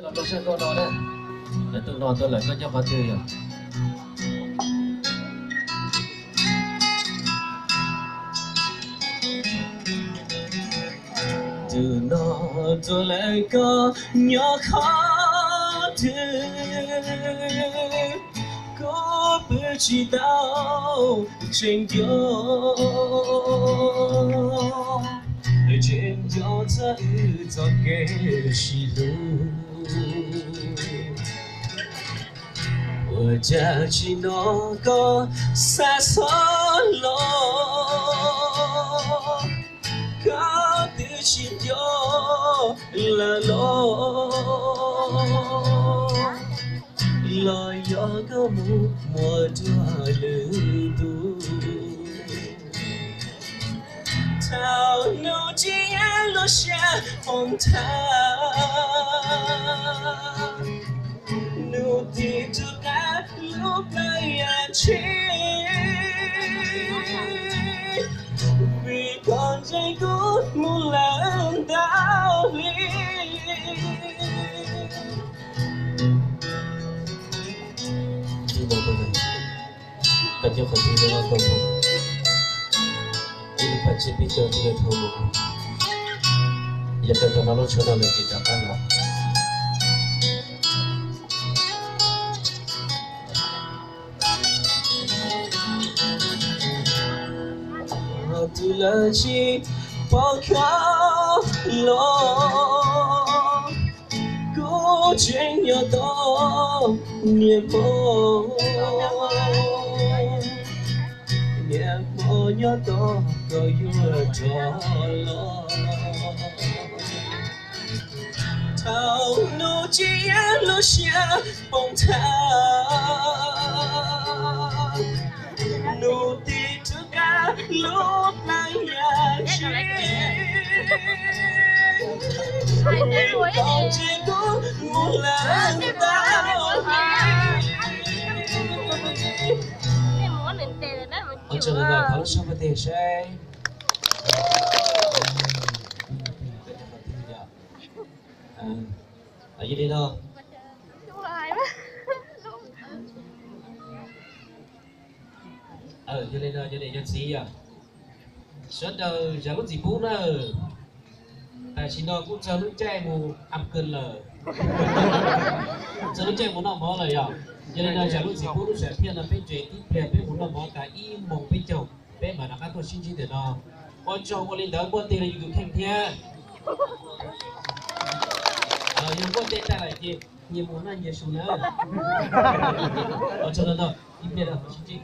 Los rau sab koj no na. Lawv tus no tuaj lawm, koj nyob qhov twg yog? Tus no tuaj lawm, koj nyob qhov twg? Kuv pw tsis tau, tseem nco, tseem nco txog wb txoj kev sib hlub. Ua cas tsis hnov koj xa xov los? Koj twb tsis nco lawm los? Los yog koj mus muaj dua lwm tus? Thaum hnub tsis yeej lub siab poob tag, hnub tim rov qab lub plab yam tshis, vim koj ntsia kuv mus lawm ntau hli. Koj nyob qhov twg no los tau mus, ib lub paj tsib peb caug twb yuav dhau mus. Yog koj tau no lub tshuab no lawm ces rov qab los. Ho tus lawv tsis pom koj los, kuv tseem nyob tos niam hmo, niam hmo nyob tos koj yuav rov los. Thaum hnub tsis yeej lub siab poob tag, hnub tim rov qab lub plab yam tshis, vim koj ntsia kuv mus lawm ntau hli. Ua tsaug ntau, thov lub suab pab tes saib. Yog li no, yog li no, cov niam cov txiv yog, sawv daws zam lub txim pub na. Tam sim no kuj txog lub caij mus am kws lawm, txog lub caij mus noj mov lawm yog. Yog li no zam lub txim pub lub sam phiaj no peb tsev tib pliag peb mus noj mov tas ib moos peb caug peb mam rov qab tuaj sib ntsib ntawm no. Ua tsaug, ua li ntawd npuaj teg rau yus tus kheej thiab. Yog npuaj teg tag lawm ces nyias mus noj nyias su na. Ua tsaug ntau, ib pliag rov sib ntsib.